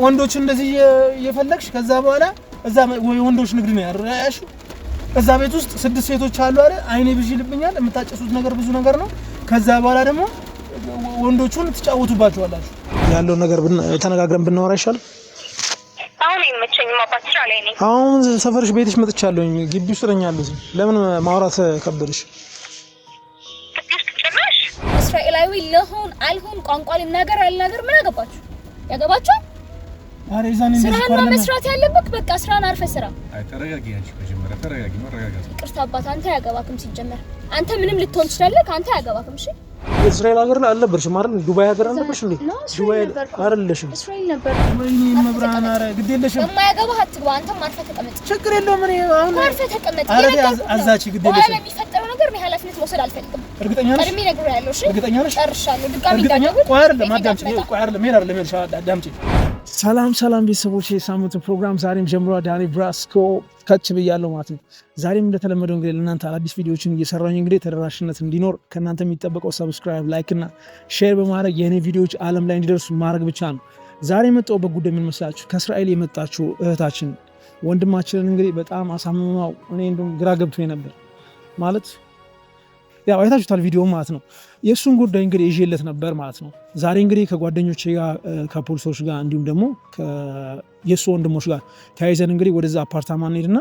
ወንዶች እንደዚህ እየፈለግሽ ከዛ በኋላ እዛ የወንዶች ንግድ ነው ያልሽው። እዛ ቤት ውስጥ 6 ሴቶች አሉ አይደል? አይኔ ብዥ ይልብኛል። የምታጨሱት ነገር ብዙ ነገር ነው። ከዛ በኋላ ደግሞ ወንዶቹን ትጫወቱባቸዋላችሁ። ያለውን ነገር ተነጋግረን ብናወራ ይሻላል። አሁን አይመቸኝም አባት፣ ስራ ላይ ነኝ። አሁን ሰፈርሽ ቤትሽ መጥቻለሁኝ፣ ግቢ ውስጥ ነኝ ያለሁት። ለምን ማውራት ከበደሽ? ግቢ ውስጥ ጭራሽ እስራኤላዊ ልሁን አልሁን ቋንቋ ልናገር አልናገር ምን አገባችሁ? ያገባችሁ? ስራህን ነው መስራት ያለብህ። በቃ ስራህን አርፈህ ስራ። አይ ተረጋጊ፣ አንቺ መጀመሪያ ተረጋጊ። መረጋጋት። ይቅርታ አባት፣ አንተ አያገባክም። ሲጀመር አንተ ምንም ልትሆን ትችላለህ፣ አንተ አያገባክም። እሺ እስራኤል ሀገር ላይ አልነበርሽም አይደል? ዱባይ ሀገር አልነበርሽ እንዴ? ዱባይ አይደለሽም? እስራኤል ነበር። ወይኔ መብራን፣ ኧረ ግድ የለሽም። የማያገባህ አትግባ። አንተም አርፈህ ተቀመጥ። ችግር የለውም። እኔ አሁን አርፈህ ተቀመጥ። ኧረ አዛቺ፣ ግድ የለሽም። በኋላ የሚፈጠረው ነገር እኔ ኃላፊነት መውሰድ አልፈልግም። እርግጠኛ ነሽ? ቀድሜ ነግሬሃለሁ። እሺ እርግጠኛ ነሽ? ጨርሻለሁ። ድጋሚ እንዳትደውል። ቆይ አይደለም፣ አዳምጪ። ቆይ አይደለም፣ ሄድ አይደለም፣ ሄድሽ፣ አዳምጪ። ሰላም ሰላም ቤተሰቦች፣ የሳምንቱ ፕሮግራም ዛሬም ጀምሯል። ዳኒ ብራስኮ ከች ብያለሁ ማለት ነው። ዛሬም እንደተለመደው እንግዲህ ለእናንተ አዳዲስ ቪዲዮዎችን እየሰራሁኝ እንግዲህ ተደራሽነት እንዲኖር ከእናንተ የሚጠበቀው subscribe፣ like እና share በማድረግ የእኔ ቪዲዮዎች ዓለም ላይ እንዲደርሱ ማድረግ ብቻ ነው። ዛሬ የመጣሁበት ጉዳይ ምን መስላችሁ? ከእስራኤል የመጣችው እህታችን ወንድማችንን እንግዲህ በጣም አሳምማው፣ እኔ እንደውም ግራ ገብቶኝ ነበር ማለት ያው አይታችሁታል ቪዲዮ ማለት ነው። የእሱን ጉዳይ እንግዲህ ይዤለት ነበር ማለት ነው። ዛሬ እንግዲህ ከጓደኞቼ ጋር ከፖሊሶች ጋር እንዲሁም ደግሞ የእሱ ወንድሞች ጋር ተያይዘን እንግዲህ ወደዛ አፓርታማ እንሄድና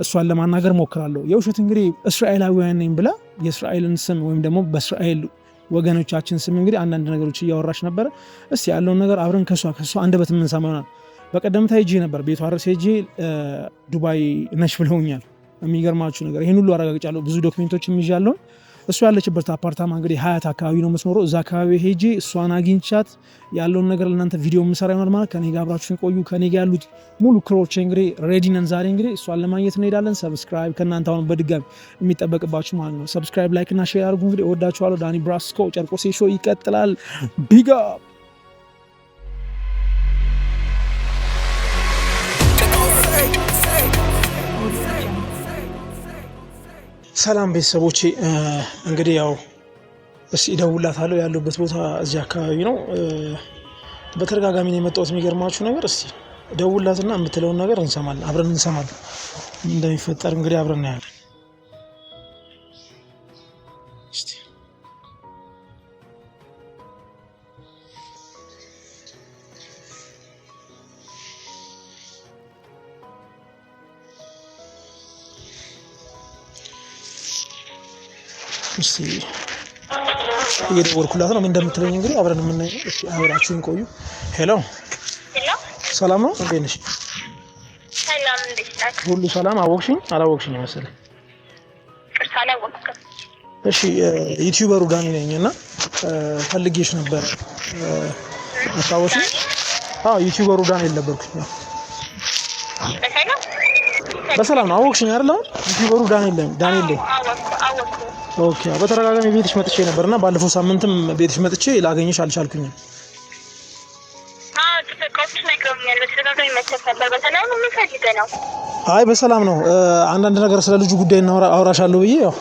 እሷን ለማናገር ሞክራለሁ። የውሸት እንግዲህ እስራኤላዊያን ነኝ ብላ የእስራኤልን ስም ወይም ደግሞ በእስራኤል ወገኖቻችን ስም እንግዲህ አንዳንድ ነገሮች እያወራች ነበረ። እስቲ ያለውን ነገር አብረን ከሷ አንደበት የምንሰማ ይሆናል። በቀደምታ ሄጄ ነበር ቤቷ ድረስ ሄጄ ዱባይ ነሽ ብለውኛል። የሚገርማችሁ ነገር ይህን ሁሉ አረጋግጫለሁ። ብዙ document ኦች ይዣለሁ። እሷ ያለችበት አፓርታማ እንግዲህ ሀያት አካባቢ ነው የምትኖረው። እዛ አካባቢ ሄጄ እሷን አግኝቻት ያለውን ነገር ለእናንተ ቪዲዮ የምሰራ ይሆናል ማለት ከኔ ጋር አብራችሁን ቆዩ። ከኔ ጋር ያሉት ሙሉ crew ኦች እንግዲህ ready ነን። ዛሬ እንግዲህ እሷን ለማግኘት እንሄዳለን። subscribe ከእናንተ አሁን በድጋሚ የሚጠበቅባችሁ ማለት ነው። subscribe፣ like እና share አድርጉ። እንግዲህ እወዳችኋለሁ። ዳኒ ብራስኮ ጨርቆሴ show ይቀጥላል። Big up። ሰላም ቤተሰቦቼ፣ እንግዲህ ያው እስኪ እደውልላታለሁ። ያለሁበት ቦታ እዚህ አካባቢ ነው። በተደጋጋሚ ነው የመጣሁት። የሚገርማችሁ ነገር እስኪ እደውልላትና የምትለውን ነገር እንሰማለን፣ አብረን እንሰማለን። ምን እንደሚፈጠር እንግዲህ አብረን እናያለን። እስኪ እስቲ እየደወልኩላት ነው። ምን እንደምትለኝ እንግዲህ አብረን የምናየው። እስቲ አብራችሁን ቆዩ። Hello፣ ሰላም ነው? እንዴት ነሽ? ሰላም፣ እንዴት ነህ? ሁሉ ሰላም። አወቅሽኝ አላወቅሽኝ መሰለኝ? ይቅርታ አላወቅኩም። እሺ፣ YouTuber ኡ ዳኒ ነኝ እና ፈልጌሽ ነበር። አስታወስሽ? አዎ፣ YouTuber ኡ ዳንኤል ነበርኩኝ። በሰላም በሰላም ነው። አወቅሽኝ አይደል? አሁን YouTuber ኡ ዳንኤል ነኝ። ዳንኤል ነኝ። አወቅኩ። Okay። በተደጋጋሚ ቤትሽ መጥቼ ነበርና ባለፈው ሳምንትም ቤትሽ መጥቼ ላገኘሽ አልቻልኩኝም። አዎ፣ ጥበቃዎቹ ነግረውኛል። በተደጋጋሚ መጥተህ ነበር። በሰላም ምን ፈልገህ ነው? አይ በሰላም ነው። አንዳንድ ነገር ስለ ልጁ ጉዳይ አውራሻለሁ ብዬ ያው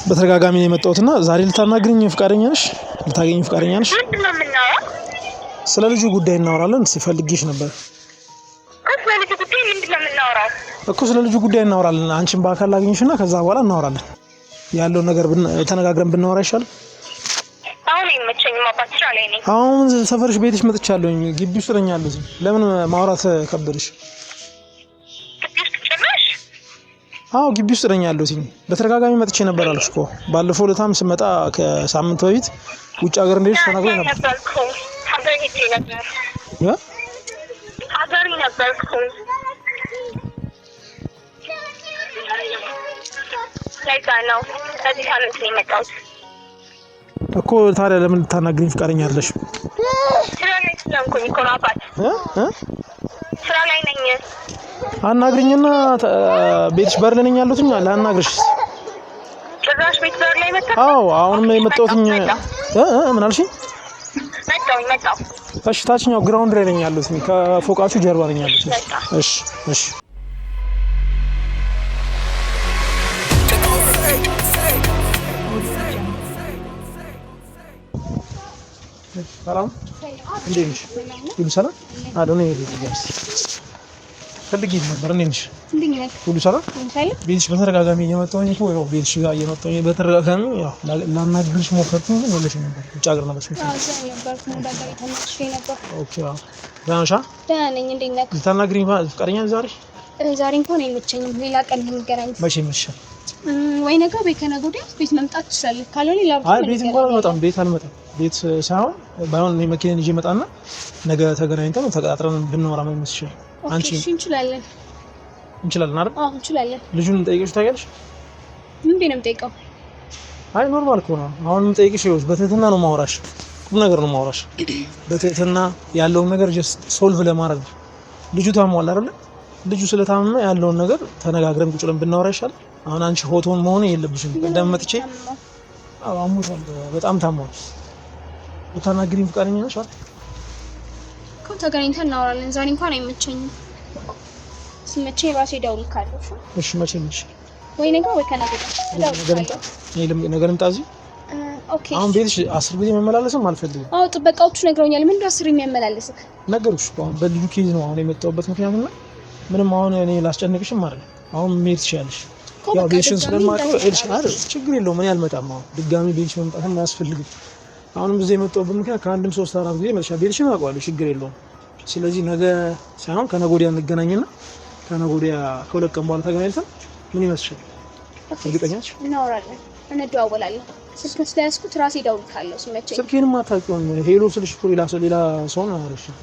በተደጋጋሚ ነው የመጣሁትና ዛሬ ልታናግሪኝ ፍቃደኛ ነሽ? ልታገኝ ፍቃደኛ ነሽ? ምንድን ነው የምናወራው? ስለ ልጁ ጉዳይ እናወራለን። እስኪ ፈልጌሽ ነበር ስለ ልጁ ጉዳይ ምንድን ነው የምናወራው? እኮ ስለ ልጁ ጉዳይ እናወራለን። አንቺን በአካል ላግኝሽና ከዛ በኋላ እናወራለን። ያለውን ነገር ተነጋግረን ብናወራ ይሻላል። አሁን አይመቸኝም አባት፣ ስራ ላይ ነኝ። አሁን ሰፈርሽ ቤትሽ መጥቻለሁኝ፣ ግቢ ውስጥ ነኝ ያለሁት። ለምን ማውራት ከበደሽ? ግቢ ውስጥ ጭራሽ? አዎ ግቢ ውስጥ ነኝ ያለሁት። በተደጋጋሚ መጥቼ ነበር አልኩሽ እኮ። ባለፈው ዕለታም ስመጣ ከሳምንት በፊት ውጭ ሀገር እንደሄድሽ ተናግሬ ነበር። ነበርኩ፣ ሀገር ሄጄ ነበር። ሀገር ነበርኩ። ለዛ ነው በዚህ ሳምንት ነው የመጣሁት። እኮ ታዲያ ለምን ልታናግሪኝ ፍቃደኛ አይደለሽ? ስራ ላይ ስለሆንኩኝ እኮ ነው አባት። ስራ ላይ ነኝ። አናግሪኝና ቤትሽ በር ላይ ነኝ ያለሁት፣ ላናግርሽ። ጭራሽ ቤት በር ላይ መጣሁ። አዎ አሁንም የመጣሁትኝ ምን አልሽኝ? መጣሁኝ መጣሁ። እሺ ታችኛው ground ላይ ነኝ ያለሁት፣ ከፎቃችሁ ጀርባ ነኝ ያለሁት። እሺ እሺ። ሰላም እንዴት ነሽ? ሁሉ ሰላም? አዶኔ ፈልጌሽ ነበር። እንዴት ነሽ? ሁሉ ሰላም? ቤትሽ በተደጋጋሚ እየመጣሁኝ እኮ ያው ቤትሽ ጋር እየመጣሁኝ በተደጋጋሚ ያው ላናግርሽ ሞከርኩኝ፣ ግን የለሽም ነበር። ውጭ ሀገር ነበርሽ መሰለኝ። Okay። አዎ ደህና ነሽ? ደህና ነኝ። እንዴት ነህ? ልታናግሪኝ ፈቃደኛ ነሽ ዛሬ? ዛሬ እንኳን አይመቸኝም። ሌላ ቀን እንገናኝ። መቼ ይመችሻል? ወይ ነገ ወይ ከነገ ወዲያ ቤት መምጣት ትችላለህ። ካልሆነ ሌላ አይ ቤት እንኳን አልመጣም። ቤት አልመጣም። ቤት ሳይሆን ባይሆን እኔ መኪናን ይዤ እመጣና ነገ ተገናኝተን ተቀጣጥረን ብናወራ ምን ይመስልሻል? አንቺ እሺ፣ እንችላለን። እንችላለን አይደል? አዎ እንችላለን። ልጁን ጠይቀሽ ታውቂያለሽ? ምን ቤት ነው የምጠይቀው? አይ normal እኮ ነው። አሁን የምጠይቅሽ ይኸውልሽ፣ በትህትና ነው የማወራሽ። ቁም ነገር ነው የማወራሽ። በትህትና ያለውን ነገር just solve ለማድረግ ነው። ልጁ ታሟል አይደል? ልጁ ስለታመመ ያለውን ነገር ተነጋግረን ቁጭ ብለን ብናወራ ይሻላል። አሁን አንቺ ሆቶን መሆን የለብሽም። ቅድም መጥቼ አዎ አሞታል፣ በጣም ታሟል። ብታናግሪኝ ፈቃደኛ ነሽ አይደል? እኮ ተገናኝተን እናወራለን። ዛሬ እንኳን አይመቸኝም። ሲመቸኝ ራሴ እደውልልካለሁ። እሺ መቼ ነሽ? ወይ ነገ ወይ ከነገ ወዲያ። ነገ ልምጣ እዚህ? Okay። አሁን ቤትሽ 10 ጊዜ መመላለስም አልፈልግም። አዎ ጥበቃዎቹ ነግረውኛል። ምንድን ነው 10 የሚያመላልስክ? ነገሩሽ እኮ አሁን በልጁ case ነው አሁን የመጣሁበት ምክንያት እና ምንም አሁን እኔ ላስጨንቅሽም አይደለም። አሁን መሄድ ትችያለሽ። ያው ቤትሽን ስለማውቀው እልሽ አይደል ችግር የለውም። እኔ አልመጣም። አሁን ድጋሚ ቤትሽ መምጣትም አያስፈልግም። አሁንም እዚህ የመጣሁበት ምክንያት ከአንድም 3 4 ጊዜ መጥቻለሁ። ቤትሽን አውቀዋለሁ፣ ችግር የለውም። ስለዚህ ነገ ሳይሆን ከነገ ወዲያ እንገናኝና ከነገ ወዲያ ከ2 ቀን በኋላ ተገናኝተን ምን ይመስልሻል? እርግጠኛ ነሽ? እናወራለን፣ እንደዋወላለን። ስልክ ስለያዝኩት ራሴ እደውልልካለሁ ሲመቸኝ። ስልኬንም አታውቂውም። Hello ስልሽ እኮ ሌላ ሰው ነው ያወራሽኝ።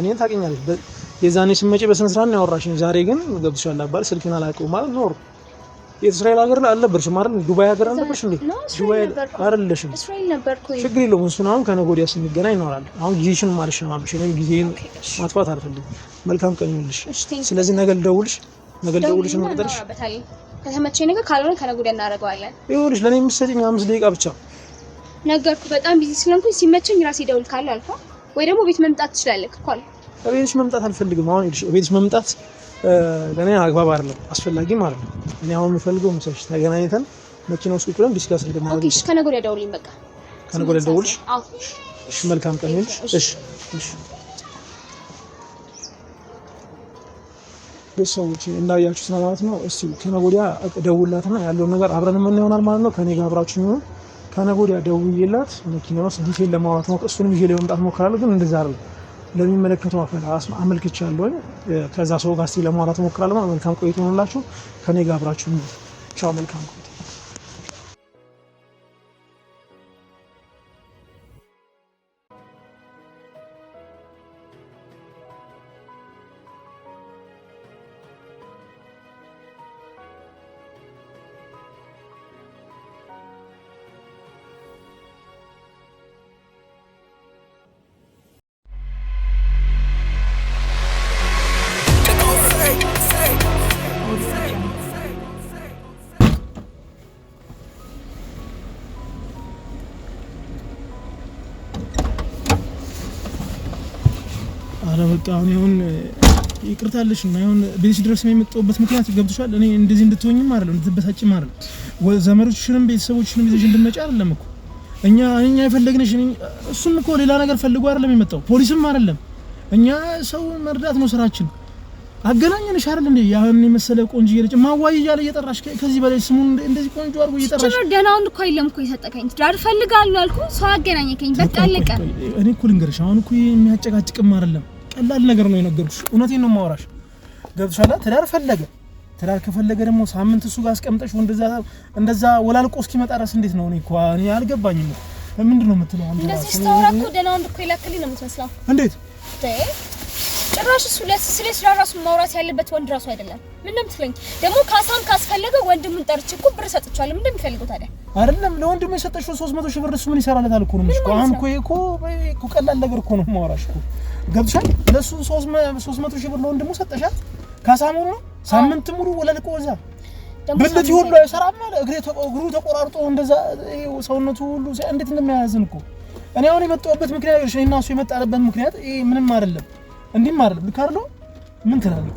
እኔን ታውቂኛለሽ። የዛኔ ስትመጪ በስነ ስርዓት ነው ያወራሽኝ። ዛሬ ግን ገብቶሻል አባል ስልኬን አላውቀውም ማለት ኖር የእስራኤል ሀገር አልነበርሽም አይደል? ዱባይ ሀገር አልነበርሽ እንዴ? ዱባይ አይደለሽም። እስራኤል ነበርኩኝ። ችግር የለውም። እሱን አሁን ከነገ ወዲያ ስንገናኝ እናወራለን። አሁን ጊዜሽን ማልሽ ነው። እኔም ጊዜን ማጥፋት አልፈልግም። መልካም ቀን ይሁንልሽ። ስለዚህ ነገ ልደውልሽ፣ ነገ ልደውልሽ ነው የምቀጥርሽ። ከተመቸኝ ነገር ካልሆነ ከነገ ወዲያ እናደርገዋለን። ይኸውልሽ ለእኔ የምትሰጪኝ 5 ደቂቃ ብቻ ነገርኩህ። በጣም busy ስለሆንኩኝ ሲመቸኝ ራሴ እደውልልካለሁ አልኩህ። ወይ ደግሞ ቤት መምጣት ትችላለህ እኮ አልኩህ። ቤትሽ መምጣት አልፈልግም። አሁን ይኸውልሽ ቤትሽ መምጣት ለእኔ አግባብ አይደለም፣ አስፈላጊም አይደለም። እኔ አሁን የምፈልገው መሰለሽ ተገናኝተን መኪና ውስጥ ቁጭ ብለን discuss እንድናደርግ። Okay፣ እሺ። ከነገ ወዲያ ደውልልኝ። በቃ ከነገ ወዲያ ልደውልሽ? አዎ። እሺ፣ መልካም ቀን ይሁንልሽ። እሺ፣ እሺ። ቤተሰቦች እንዳያችሁት ነው ማለት ነው። እስቲ ከነገ ወዲያ እደውልላትና ያለውን ነገር አብረን ምን ይሆናል ማለት ነው። ከኔ ጋር አብራችሁ ይሁን። ከነገ ወዲያ ደውዬላት መኪና ውስጥ detail ለማውራት ሞክር፣ እሱንም ይዤ ለመምጣት ሞክራለሁ፣ ግን እንደዛ አይደለም። ለሚመለከተው አካል አመልክቻለሁ። ከዛ ሰው ጋር እስቲ ለማውራት ሞክራለሁ። መልካም ቆይታ ይሁንላችሁ። ከኔ ጋር አብራችሁ ቻው። መልካም ቆይታ። አረ በቃ አሁን ይሁን ይቅርታለሽ እና ይሁን ቤትሽ ድረስ ነው የመጣሁበት ምክንያት ገብቶሻል። እኔ እንደዚህ እንድትሆኝም አይደለም እንድትበሳጭም አይደለም፣ ዘመዶችሽንም ቤተሰቦችሽንም ይዘሽ እንድትመጪ አይደለም እኮ እኛ የፈለግንሽ። እሱም እኮ ሌላ ነገር ፈልጎ አይደለም የመጣው፣ ፖሊስም አይደለም። እኛ ሰው መርዳት ነው ስራችን። አገናኘንሽ አይደል እንዴ? ያን የመሰለ ቆንጆ ልጅ ማዋይ እያለ እየጠራሽ ከዚህ በላይ ስሙን እንደዚህ ቆንጆ አድርጎ እየጠራሽ ደህናውን እኮ የለም እኮ የሰጠከኝ። ትዳር እፈልጋለሁ አልኩህ፣ ሰው አገናኘከኝ። በቃ አለቀ። እኔ እኮ ልንገርሽ፣ አሁን እኮ የሚያጨቃጭቅም አይደለም ቀላል ነገር ነው የነገርኩሽ። እውነቴን ነው የማወራሽ። ገብቶሻል? ትዳር ፈለገ። ትዳር ከፈለገ ደግሞ ሳምንት እሱ ጋር አስቀምጠሽ እንደዛ ወላልቆ እስኪመጣ ድረስ እንዴት ነው? እኔ እኮ እኔ አልገባኝም እኮ ምንድን ነው የምትለው አንተ? እንደዚህ ስታወራ እኮ ደህና ወንድ እኮ የላክልኝ ነው የምትመስለው። እንዴት ጭራሽ እሱ ስለ ስራ ራሱ ማውራት ያለበት ወንድ ራሱ አይደለም። ምን ነው የምትለኝ ደግሞ? ካሳም ካስፈለገ ወንድሙን ጠርቼ እኮ ብር ሰጥቼዋለሁ። ምን እንደሚፈልገው ታዲያ? አይደለም ለወንድሙ የሰጠሽው 300 ሺህ ብር እሱ ምን ይሰራለታል እኮ ነው የምልሽ። አሁን እኮ እኮ ቀላል ነገር እኮ ነው የማወራሽ እኮ ገብቶሻል። ለሱ 300 ሺህ ብር ለወንድሙ ሰጠሻት። ካሳሙ ነው ሳምንት ሙሉ ወለልቆ እዛ ብልት ሁሉ አይሰራም አለ። እግሩ ተቆራርጦ እንደዛ ሰውነቱ ሁሉ እንዴት እንደሚያዝን እኮ እኔ አሁን የመጣሁበት ምክንያት እሺ፣ እና እሱ የመጣበት ምክንያት ይሄ ምንም አይደለም፣ እንዲህም አይደለም። ልክ አይደለም። ምን ትላለህ?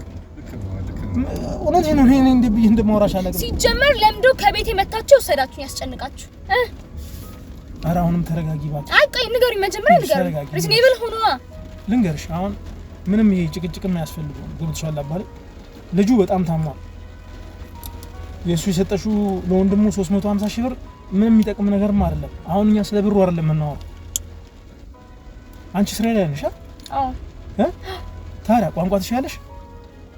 እውነቴን ነው። እኔ እንደ ብዬ እንደማወራሽ አላውቅም። ሲጀመር ለምዶ ከቤት የመታችሁ ወሰዳችሁኝ፣ ያስጨንቃችሁ። ኧረ አሁንም ተረጋጊ እባክሽ። አይ ቆይ ንገሩኝ፣ መጀመሪያ ንገሩኝ። Reasonable ሆኖ ልንገርሽ፣ አሁን ምንም ይሄ ጭቅጭቅም አያስፈልገውም። ገብቶሻል አባሌ? ልጁ በጣም ታሟል። የእሱ የሰጠሽው ለወንድሙ 350 ሺህ ብር ምንም የሚጠቅም ነገርም አይደለም። አሁን እኛ ስለ ብሩ አይደለም የምናወራው። አንቺ እስራኤል ላይ ነሽ? አዎ። ታዲያ ቋንቋ ትችያለሽ?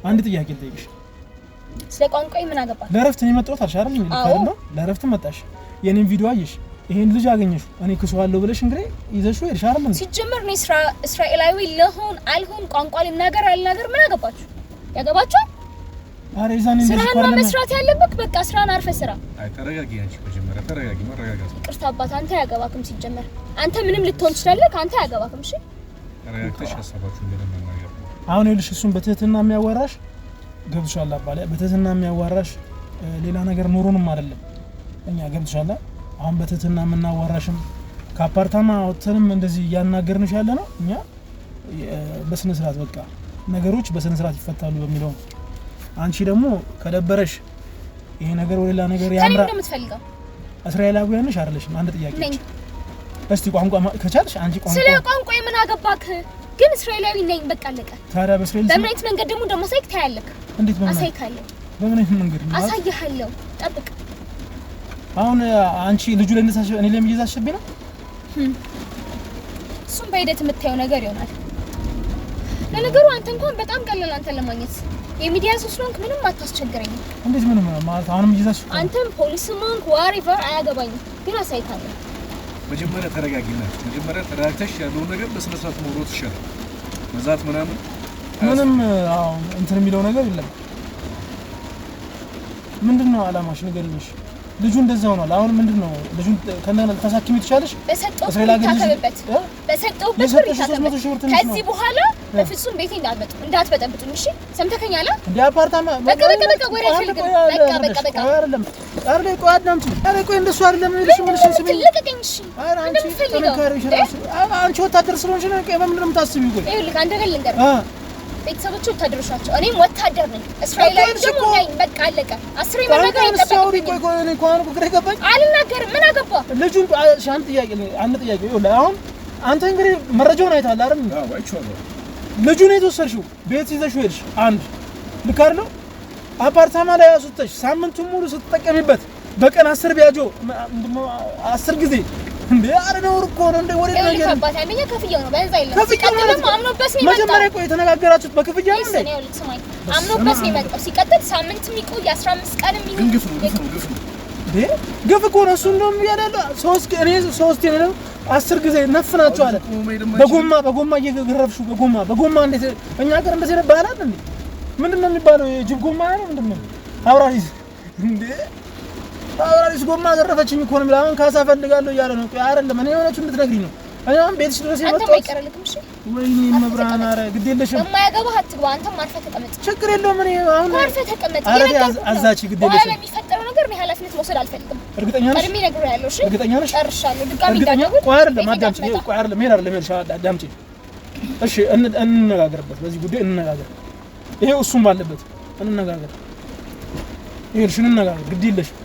አንድ ጥያቄ ልጠይቅሽ። ስለ ቋንቋዬ ምን አገባህ? ለእረፍት ነው የመጣሁት አልሽ አይደል? አዎ። ለእረፍት መጣሽ። የኔን ቪዲዮ አየሽ፣ ይሄን ልጅ አገኘሽው፣ እኔ ክሰዋለሁ ብለሽ እንግዲህ ይዘሽው ሄድሽ አይደል? ሲጀመር እኔ እስራኤላዊ ልሆን አልሆን ቋንቋ ልናገር አልናገር ምን አገባችሁ? ያገባችኋል? ስራህን መስራት ያለብህ በቃ ስራህን አርፈህ ስራ። አይ ተረጋጊ፣ አንቺ መጀመሪያ ተረጋጊ። መረጋጋት። ይቅርታ አባት፣ አንተ አያገባክም። ሲጀመር አንተ ምንም ልትሆን ትችላለህ፣ አንተ አያገባክም። እሺ ተረጋግተሽ ሀሳባችሁን በደንብ መናገር ነው። አሁን ይኸውልሽ እሱን በትህትና የሚያዋራሽ ገብቶሻል አባላ፣ በትህትና የሚያዋራሽ ሌላ ነገር ኖሮንም አይደለም እኛ ገብቶሻል። አሁን በትህትና የምናዋራሽም ከአፓርታማ ወጥተንም እንደዚህ እያናገርንሽ ያለ ነው እኛ በስነ ስርዓት በቃ ነገሮች በስነ ስርዓት ይፈታሉ በሚለው ነው። አንቺ ደግሞ ከደበረሽ ይሄ ነገር ወደ ሌላ ነገር ያምራ። ከኔ እንደምትፈልገው እስራኤላዊያን ነሽ አይደለሽም? አንድ ጥያቄ እስቲ ቋንቋ ከቻልሽ አንቺ ቋንቋ ስለ ቋንቋ ምን አገባክ? ግን እስራኤላዊ ነኝ በቃ አለቀ። ታዲያ በእስራኤል በምን አይነት መንገድ ደግሞ እንደማሳይክ ታያለህ። እንዴት በምን አሳይካለሁ? በምን አይነት መንገድ አሳይሃለሁ? ጠብቅ። አሁን አንቺ ልጁ ላይ እንደታሽ እኔ ላይ እየዛሽብኝ ነው። እሱም በሂደት የምታየው ነገር ይሆናል። ለነገሩ አንተ እንኳን በጣም ቀላል አንተን ለማግኘት የሚዲያ ሰው ስለሆንክ ምንም አታስቸግረኝም። እንዴት ምንም ማለት አሁንም እየዛሽ አንተም ፖሊስም ሆንክ whatever አያገባኝም፣ ግን አሳይካለሁ። መጀመሪያ ተረጋጊና መጀመሪያ ተረጋግተሽ ያለውን ነገር በስነ ስርዓት መውራት ይሻላል። መዛት ምናምን ምንም አዎ እንትን የሚለው ነገር የለም። ምንድነው አላማሽ ንገሪኝ። ልጁ እንደዛ ሆኗል። አሁን ምንድነው ልጁን ከእንደገና ልታሳክሚ ትችያለሽ? በሰጠሁበት ብር ይታከምበት። ከዚህ በኋላ በፍጹም ቤቴ እንዳትመጡ እንዳትበጠብጡኝ። እሺ ሰምተኸኛል? እንደ አፓርታማ በቃ በቃ በቃ ወሬ አልፈልግም። በቃ በቃ በቃ አይደለም። ኧረ ቆይ አዳምጪ። ኧረ ቆይ እንደሱ አይደለም። እሺ ምንሽ ስሚ፣ ልቀቀኝ። እሺ ኧረ አንቺ ጥንካሬሽ እራሱ አንቺ ወታደር ስለሆንሽ ነው። ቆይ በምንድን ነው የምታስቢው? ቆይ ይኸውልህ አንድ ነገር ልንገርህ። ቤተሰቦቹ ወታደሮች ናቸው። እኔም ወታደር ነኝ። እስራኤላዊ ደግሞ ነኝ። በቃ አለቀ። አስሬ መናገር አይጠበቅብኝም። ቆይ ቆይ እኔ እኮ አሁን ግራ የገባኝ አልናገርም። ምን አገባ ልጁን? አንድ ጥያቄ አንድ ጥያቄ ይኸውልህ፣ አሁን አንተ እንግዲህ መረጃውን አይተሃል አይደል? አዎ አይቼዋለሁ። ልጁን የተወሰድሽው ቤት ይዘሽው ሄድሽ። አንድ ልክ አይደል? አፓርታማ ላይ አስወጥተሽ ሳምንቱን ሙሉ ስትጠቀሚበት በቀን 10 ቢያጆ 10 ጊዜ እንዴ! ኧረ ነውር እኮ ነው። እንደ ወሬ ነው ይኸውልህ አባቴ፣ አንደኛ ክፍያው ነው በዛ የለም። ሲቀጥል ደግሞ አምኖበት ነው የመጣው። መጀመሪያ ቆይ የተነጋገራችሁት በክፍያ ነው እንዴ? ይኸውልህ ስማኝ፣ አምኖበት ነው የመጣው። ሲቀጥል ሳምንት የሚቆይ 15 ቀን የሚሆን ግፍ ነው ግፍ ነው ግፍ ነው እንዴ! ግፍ እኮ ነው እሱ። እንደውም እያለ ሶስት እኔ ሶስት ነው 10 ጊዜ ነፍናቸው አለ። በጎማ በጎማ እየገረፍሽው በጎማ በጎማ። እንዴት እኛ ሀገር እንደዚህ ነው ባህል አለ እንዴ? ምንድን ነው የሚባለው? የጅብ ጎማ ነው ምንድን ነው? አውራሪስ እንዴ አውራሪስ ጎማ ገረፈችኝ እኮ ነው። አሁን ካሳ እፈልጋለሁ እያለ ነው። ቆይ አይደለም እኔ የሆነችው እንድትነግሪኝ ነው። እኔ አሁን ቤትሽ ድረስ የመጣሁት አንተም አይቀርልክም። እሺ ወይኔ መብራን፣ ኧረ ግድ የለሽም። የማያገባህ አትግባ። አንተም አርፈህ ተቀመጥ። ችግር የለውም። እኔ አሁን አርፈህ ተቀመጥ። ኧረ አዛቺ ግድ የለሽም። በኋላ የሚፈጠረው ነገር እኔ ኃላፊነት መውሰድ አልፈልግም። እርግጠኛ ነሽ? ቀድሜ ነግሬሃለሁ። እሺ እርግጠኛ ነሽ? ጨርሻለሁ። ድጋሚ እንዳትደውል። ቆይ አይደለም አዳምጪ። ቆይ አይደለም ይሄን አይደለም ይኸውልሽ፣ አዳምጪ። እሺ እንነጋገርበት፣ በዚህ ጉዳይ እንነጋገር። ይሄው እሱም ባለበት እንነጋገር። ይኸውልሽ እንነጋገር፣ ግድ የለሽም።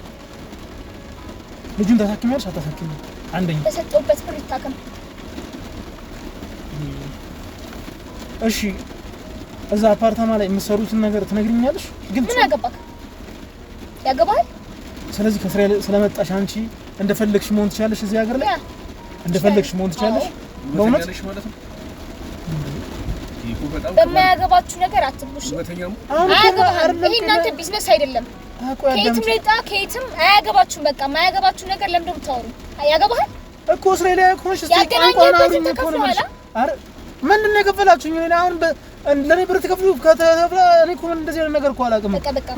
ልጁን ታሳክሚያለሽ አታሳክሚም? አንደኛ በሰጠሁበት ብር ይታከም። እሺ እዛ አፓርታማ ላይ የምትሰሩትን ነገር ትነግሪኛለሽ? ግን ምን አገባክ? ያገባሃል? ስለዚህ ከእስራኤል ስለመጣሽ አንቺ እንደፈለግሽ መሆን ትችያለሽ። እዚህ ሀገር ላይ እንደፈለግሽ መሆን ትችያለሽ። በእውነት ማለት ነው። በማያገባችሁ ነገር አትግቡ። እሺ አያገባህም። ይሄ እናንተ ቢዝነስ አይደለም። ከየትም ልጣ ከየትም አያገባችሁም። በቃ የማያገባችሁ ነገር ለምንድን ነው የምታወሩ? ያገባሃል እኮ እስራኤላዊ ከሆንሽ እስኪ ቋንቋውን አውሪኝ እኮ ነው የምልሽ። ኧረ ምንድን ነው የከፈላችሁኝ? እኔ አሁን ለእኔ ብር ትከፍሉ ከተከፍላ እኔ እኮ እንደዚህ አይነት ነገር እኮ አላውቅም።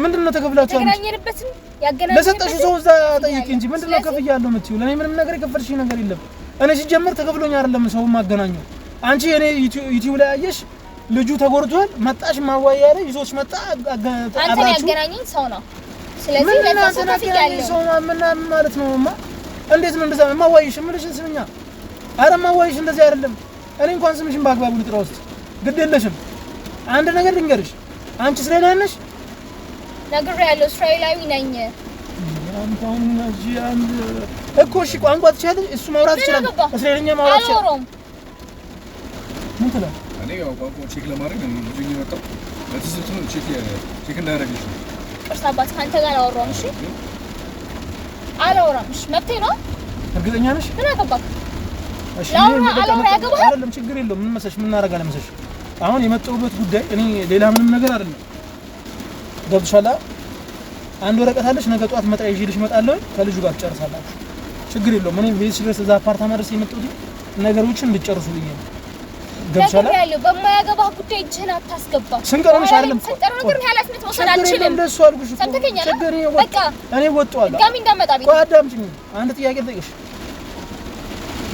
ምንድን ነው ተከፍላችሁ? ያገናኘንበትን ለሰጠሽው ሰው እዛ ጠይቂ እንጂ ምንድን ነው ከፍያለሁ የምትይው? ለእኔ ምንም ነገር የከፈልሽኝ ነገር የለም። እኔ ሲጀምር ተከፍሎኝ አይደለም ሰው የማገናኘው። አንቺ እኔ ዩቲዩብ ላይ አየሽ ልጁ ተጎድቷል መጣሽ ማዋያ ላይ ይዞሽ መጣ። አንተን ያገናኘኝ ሰው ነው። ስለዚህ ለዛ ሰው ከፍያለሁ። ሰው ምናምን ማለት ነው። እማ እንዴት ነው እንደዛ ማዋይሽ? የምልሽን ስምኛ። ኧረ ማዋይሽ እንደዚህ አይደለም። እኔ እንኳን ስምሽን በአግባቡ ልጥራ ውስጥ ግድ የለሽም። አንድ ነገር ልንገርሽ፣ አንቺ እስራኤላዊ ነሽ? ነግሬሃለሁ፣ እስራኤላዊ ነኝ። አንተ አሁን እዚህ አንድ እኮ እሺ፣ ቋንቋ ትችያለሽ? እሱ ማውራት ምን ይችላል። አገባህ? እስራኤልኛ ማውራት ይችላል። አላወራውም። ምን ትላለህ? እኔ ያው ቋንቋ check ለማድረግ ነው ይዞኝ የመጣው። ለትዝብት ነው፣ check እንዳደረግሽ ነው። ቅርስ አባት ከአንተ ጋር አላወራውም። እሺ አላወራም። እሺ መብቴ ነው። እርግጠኛ ነሽ? ምን አገባህ? እሺ ላውራ እኔ በቃ አላውራ ያገባሃል? አይደለም፣ ችግር የለውም። ምን መሰለሽ፣ ምን እናደርጋለን መሰለሽ፣ አሁን የመጣሁበት ጉዳይ እኔ ሌላ ምንም ነገር አይደለም። ገብቶሻል? አንድ ወረቀት አለሽ፣ ነገ ጠዋት መጥሪያ ይዤልሽ እመጣለሁ። ከልጁ ጋር ትጨርሳላችሁ። ችግር የለውም። እኔ ቤት ድረስ እዛ አፓርታማ ድረስ የመጣሁት ነገሮችን እንድጨርሱ ብዬ ነው። ገብቶሻል? ነግሬሃለሁ። በማያገባህ ጉዳይ እጅህን አታስገባ። ስንቀረምሽ በኋላ አይደለም የሚፈጠረው ነገር እኔ ኃላፊነት መውሰድ ችግር የለም። አልችልም። እንደሱ አልኩሽ እኮ። ሰምተኸኛል? ችግር እኔ በቃ እኔ ወጣዋለሁ። ድጋሚ እንዳመጣ ቤት ቆይ አዳምጪኝ። አንድ ጥያቄ ልጠይቅሽ።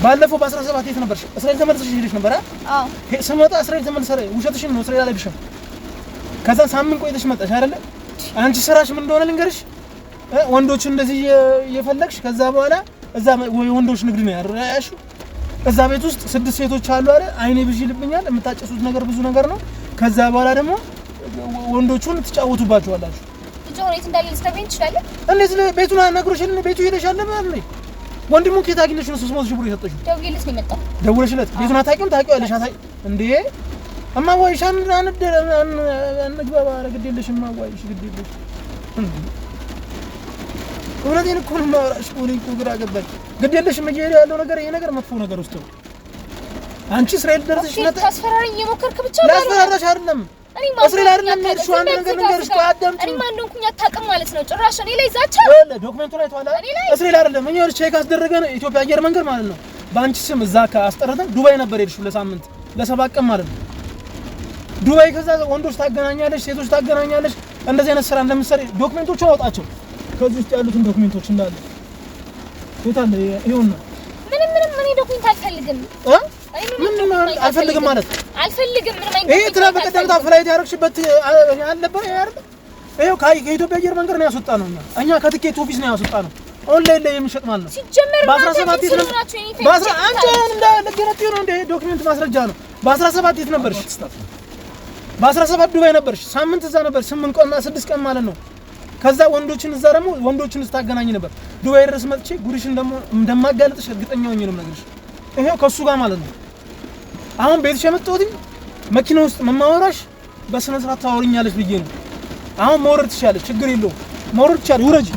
ባለፈው በ17 የት ነበርሽ? እስራኤል ተመልሰሽ ሄደሽ ነበር አይደል? አዎ ስመጣ እስራኤል ተመልሰ ውሸትሽን ነው፣ እስራኤል አልሄድሽም። ከዛ ሳምንት ቆይተሽ መጣሽ አይደለ? አንቺ ስራሽ ምን እንደሆነ ልንገርሽ። ወንዶችን እንደዚህ እየፈለግሽ ከዛ በኋላ እዛ የወንዶች ንግድ ነው ያልሽው። እዛ ቤት ውስጥ 6 ሴቶች አሉ አይደል? አይኔ ብዥ ይልብኛል። የምታጨሱት ነገር ብዙ ነገር ነው። ከዛ በኋላ ደግሞ ወንዶቹን ትጫወቱባቸዋላችሁ። ልጅ ሆነ የት እንዳለ ልትነግረኝ ትችላለህ? እንዴት ቤቱን ነግሮሽ ቤቱ ሄደሻል ማለት ነው? ወንድሙን ከየት አግኝተሽ ነው 300 ሺህ ብር የሰጠሽው? ደውዬለት ነው የመጣው። ደውለሽለት ቤቱን አታውቂውም? ታውቂዋለሽ? እንዴ እማዋይሽ አንግባባ። ኧረ ግድ የለሽም እማዋይሽ፣ ግድ የለሽ። እውነቴን እኮ ነው የማወራሽ። እኔ እኮ ግራ ገባኝ። ግድ የለሽም እየሄደ ያለው ነገር ይሄ ነገር መጥፎ ነገር ውስጥ ነው። አንቺ እስራኤል ደርሰሽ ታስፈራሪኝ እየሞከርክ ብቻ ላስፈራራሽ አይደለም። እስራኤል አይደለም የሄድሽው። አንድ ነገር ልንገርሽ፣ ቆይ አዳምጪኝ። እኔ ማን እንደሆንኩኝ አታውቅም ማለት ነው። ጭራሽ እኔ ላይ ዛቻ። ይኸውልህ document ኡ ላይ ተዋላ እስራኤል አይደለም እኛ check አስደረገን ኢትዮጵያ አየር መንገድ ማለት ነው። በአንቺ ስም እዛ ካስጠረተን ዱባይ ነበር የሄድሽው ለሳምንት ለ7 ቀን ማለት ነው። ዱባይ ከዛ ወንዶች ታገናኛለሽ፣ ሴቶች ታገናኛለሽ። እንደዚህ አይነት ስራ እንደምትሰሪ document ኦቹን አውጣቸው። ከዚህ ውስጥ ያሉትን document ኦች እንዳለ የት አለ? ይኸውና ምንም ምንም እኔ document አልፈልግም። ምን አልፈልግም ማለት አልፈልግም። ምንም አይነት ይሄ ትናንት በቀደም flight ያደረግሽበት አልነበረ? ይሄ አይደል? ይኸው ከኢትዮጵያ አየር መንገድ ነው ያስወጣነው። እኛ ከትኬት office ነው ያስወጣነው። ኦንላይን ላይ የሚሸጥ ማለት ነው። ሲጀመር በ17 የት ነበር? በ11 እንደ ነው እንደ document ማስረጃ ነው። በ17 የት ነበርሽ? በ17 ዱባይ ነበርሽ። ሳምንት እዛ ነበርሽ። 8 ቀንና 6 ቀን ማለት ነው። ከዛ ወንዶችን እዛ ደግሞ ወንዶችን ስታገናኝ ነበር። ዱባይ ድረስ መጥቼ ጉድሽን ደግሞ እንደማጋለጥሽ እርግጠኛ ሆኜ ነው የምነግርሽ። ይሄው ከሱ ጋር ማለት ነው። አሁን ቤትሽ የመጣሁት መኪና ውስጥ መማወራሽ በስነ ስርዓት ታወሪኛለሽ ብዬ ነው። አሁን መውረድ ትችያለሽ፣ ችግር የለውም። መውረድ ትችያለሽ። ውረጂ።